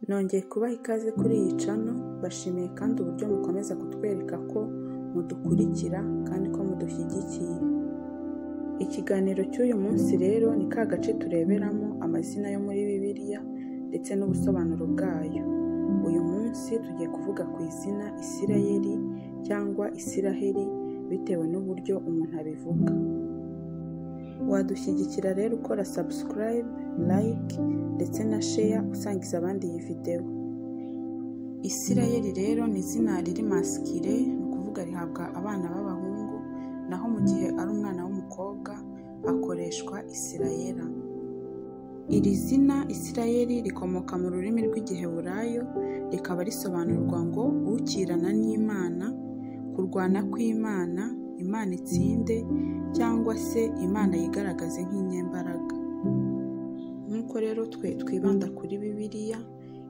Nongeye kubaha ikaze kuri iyi channel, bashimiye kandi uburyo mukomeza kutwereka ko mudukurikira kandi ko mudushyigikiye. Ikiganiro cy'uyu munsi rero ni ka gace tureberamo amazina yo muri Bibiliya ndetse n'ubusobanuro bwayo. Uyu munsi tugiye kuvuga ku izina Isirayeli cyangwa Isiraheli bitewe n'uburyo umuntu abivuga. Wadushyigikira rero ukora subscribe, like ndetse na share usangiza abandi iyi video. Isirayeli rero ni izina riri maskire, ni ukuvuga rihabwa abana b'abahungu, naho mu gihe ari umwana w'umukobwa akoreshwa Isirayela. Iri zina Isirayeli rikomoka mu rurimi rw'Igiheburayo, rikaba risobanurwa ngo ukirana n'Imana, kurwana kw'Imana, Imana itsinde cyangwa se Imana yigaragaze nk'inyembaraga. Nk'uko rero twe twibanda kuri Bibiliya,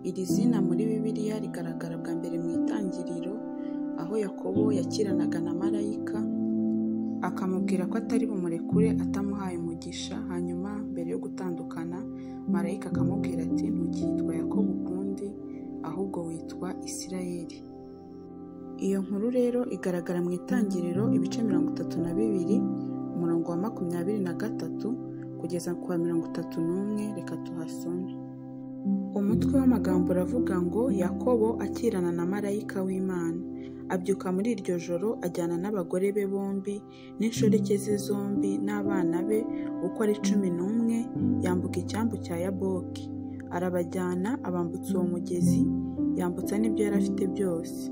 iri zina muri Bibiliya rigaragara bwa mbere mu Itangiriro, aho Yakobo yakiranaga na marayika akamubwira ko atari bumurekure atamuhaye umugisha, hanyuma mbere yo gutandukana marayika akamubwira ati ntukitwa Yakobo ukundi ahubwo witwa Isirayeli. Iyo nkuru rero igaragara mu Itangiriro ibice 32 umurongo wa 23 kugeza ku wa 31. Reka tuhasome. Umutwe w'amagambo uravuga ngo Yakobo akirana na marayika w'Imana, abyuka muri iryo joro ajyana n'abagore be bombi n'inshoreke ze zombi n'abana be uko ari 11, yambuka icyambu cya Yaboki, arabajyana abambutsa uwo mugezi, yambutsa n'ibyo yari afite byose.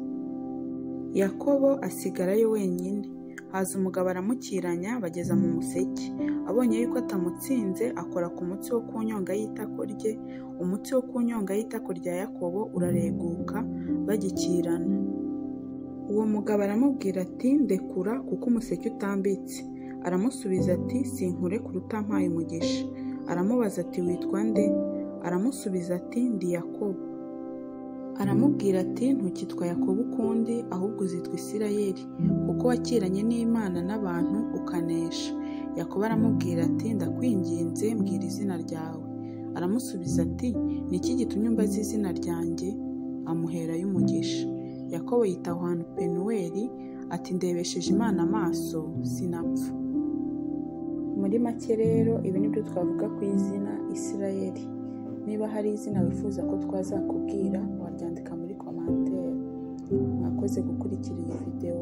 Yakobo asigarayo wenyine. Haza umugabo aramukiranya bageza mu museke. Abonye yuko atamutsinze akora ku mutsi wo ku nyonga y'itako rye, umutsi wo ku nyonga y'itako rya Yakobo urareguka bagikirana. Uwo mugabo aramubwira ati ndekura kuko umuseke utambitse. Aramusubiza ati sinkurekura utampaye umugisha. Aramubaza ati witwa nde? Aramusubiza ati ndi Yakobo. Aramubwira ati ntukitwa Yakobo ukundi ahubwo uzitwa Isirayeli kuko wakiranye n'Imana n'abantu ukanesha. Yakobo aramubwira ati ndakwinginze mbwira izina ryawe. Aramusubiza ati ni iki gitumye umbaza izina ryanjye? Amuherayo umugisha. Yakobo yita aho hantu Penuweli ati ndebesheje Imana amaso sinapfa. Muri make rero ibi nibyo twavuga ku izina Isirayeli. Niba hari izina wifuza ko twazakubwira waryandika muri commentaire. Mwakoze gukurikira iyi video,